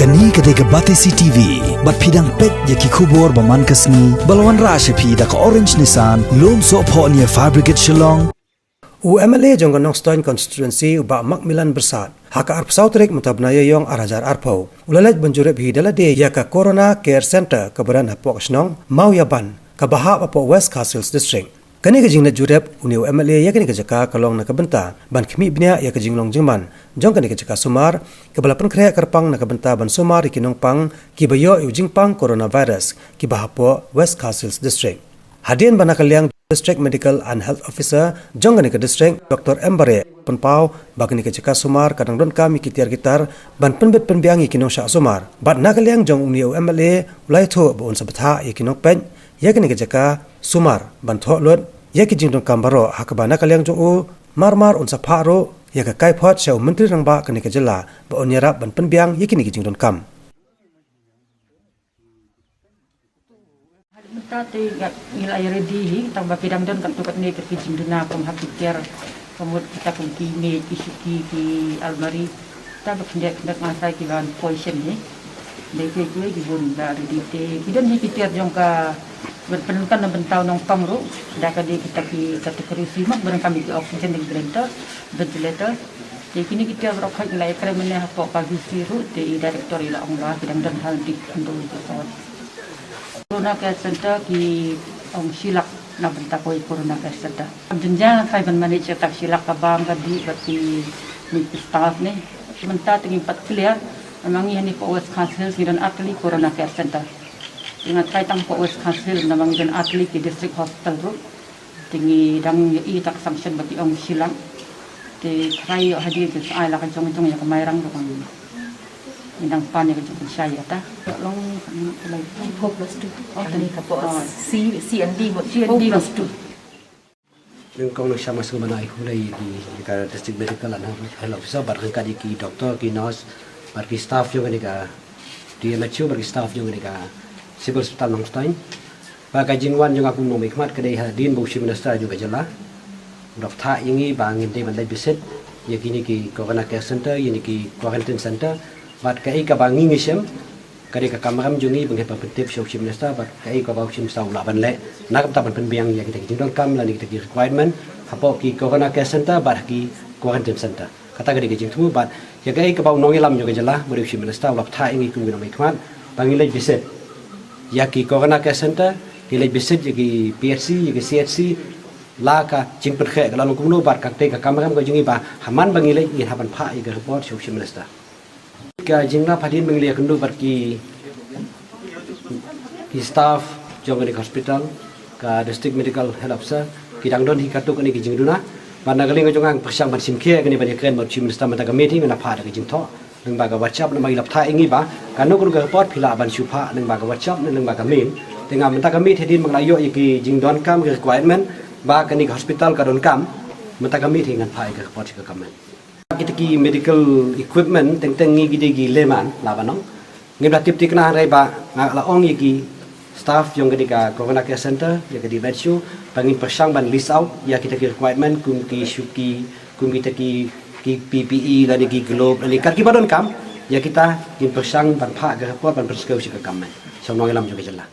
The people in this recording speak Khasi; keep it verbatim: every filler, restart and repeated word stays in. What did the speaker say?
Kane ka dei ka Batesi T V, bad phi dang peit ïa ki khubor ba man ka sngi, ba la wanrah sha phi da ka Orange Nissan, Lumsohphoh near Fire Brigade Shillong. U M L A jong ka Nongstoiñ Constituency, u Bah Macmillan Byrsat, ha ka arphew saw tarik mynta u bnai Ïaïong ar hajar arphew, u la leit ban jurip hi da lade ïa ka Corona Care Centre kaba don hapoh ka shnong Mawïaban, kaba hap hapoh West Khasi Hills District. Kane ka jingleit jurip une u M L A ïa kane ka jaka ka long na ka bynta ban khmih bniah ïa ka jinglong jingman jong kane ka jaka sumar, kaba la pynkhreh kyrpang na ka bynta ban sumar ïa ki nongpang kiba ïoh ïa u jingpang coronavirus, kiba hapoh West Khasi Hills District. Hadien ba na ka liang District Medical and Health Officer jong kane ka district, Doctor M Bareh, pynpaw ba kane ka jaka sumar ka dang donkam ïa ki tiar ki tar ban pynbit pynbiang ïa ki nongshah sumar. Bad na ka liang jong une u M L A, u la ïathuh ba un sa bthah ïa ki nongpeit ïa kane ka jaka sumar ban thoh lut ïa ki jingdonkam baroh, ha kaba na ka liang jong u, mar mar un sa phah ruh ïa ka kaiphod sha u Myntri Rangbah kane ka jylla, ba un ïarap ban pynbiang ïa kine ki jingdonkam. Mynta te ngi la ïa ready hi, tang ba ki dang don katto katne ki jingduna kum ha ki tiar, ka mut kita kum ki mej, ki shuki, ki almari. Tang ba khyndiat khyndiat ngan trai ki ban position hi. Dei kiwei kiwei ki bun la ready te. Ki don hi ki tiar jong ka, ban pyndonkam na bynta u nongpang ruh. Da ka dei kita ki category C, mat ba donkam ïa ki oxygen, generator, ventilator. Te kine ki tiar baroh khoit ngi la ïakren mynne hapoh ka V C ruh, te i director i la ong ba ki dang don ha ki khyndew ki sawt. Corona Care Center ki ong shi lak na bynta kawei Corona Care Center. Jynjar ngi try ban manage ïa ka shi lak kaba nga dei bad ki, ki staff ne. Mynta te ngim pat clear, namar ngi hangne hapoh West Khasi Hills ngi don artylli Corona Care Center. Ngi try tang hapoh West Khasi Hills namar ngi don artylli ki district hospital ruh. Te ngi dang ïohi ïa ka sanction ba ki ong shi lak. Te try ïoh hadien te sa ai la ka jong jong ïa ka Mairang ruh kan. Ngi dang pan ïa ka jong shai ïa ta. Long kan lai. Four plus two. Oh, tadi ka pos. C, C and D, C and D plus two. Nyngkong nang shama sngewbha ban ai khublei ïa ki, ïa ka District Medical and Health Officer, bad ryngkat ïa ki doctor, ki nurse, bad ki staff jong kane ka D M H U, bad ki staff jong kane ka Civil Hospital Nongstoiñ. Ba ka jingwan jong nga kum u nongmihkhmat ka dei hadien ba u Chief Minister jong ka jylla u la bthah ïa ngi ba ngin dei ban leit visit ïa kine ki Corona Care Center, ïa kine ki Quarantine Center. Bad kaei kaba ngi ngi shem, ka dei ka kamram jong ngi ba ngi hap ban pyntip sha u Chief Minister, bad kaei kaba u Chief Minister u lah ban leh na ka bynta ban pynbiang ïa kita ki jingdonkam lane kita ki requirement hapoh ki Corona Care Center bad ki Quarantine Center. Kata ka dei ka jingthmu, bad ïa kaei kaba u nongïalam jong ka jylla, ba u dei u Chief Minister, u la bthah ïa ngi kum ki nongmihkhmat ba ngin leit visit ïa ki Corona Care Center, ngin leit visit ïa ki P H C, ïa ki C H C, la ka jingpynkhreh ka la long kumno, bad katei ka kamram ka jong ngi ba ha man ba ngin leit ngin hap ban phah ïa ka report sha u Chief Minister. Ka jinglap hadien ba ngi la ïakynduh bad ki, ki staff jong kane ka hospital, ka District Medical Health Officer, ki dang don hi katto katne ki jingduna. Bad na ka liang ka jong nga nga pyrshang ban shim khia ïa kane ban ïakren bad u Chief Minister mynta ka miet hi, ngan phah da ka jingthoh lyngba ka WhatsApp, namar i la bthah ïa ngi ba kano kano ka report phi lah ban shu phah lyngba ka WhatsApp ne lyngba ka mail. Te nga mynta ka miet hadien ba nga la ïoh ïa ki jingdonkam, ki requirement ba kane ka hospital ka donkam, mynta ka miet hi ngan phah ïa ka report sha ka government. Kita ki medical equipment teng teng ngi ki dei ki layman, lah ban ong. Ngim da tip thikna, hynrei ba nga la ong ïa ki staff jong kane ka Corona Care Center, ïa ka D M H U, ba ngin pyrshang ban list out ïa kita ki requirement kum ki shuki, kum kita ki, ki P P E, lane ki glove, lane kat kiba donkam, ïa kita ngin pyrshang ban phah ka report ban pynskhem sha ka government, sha u nongïalam jong ka jylla.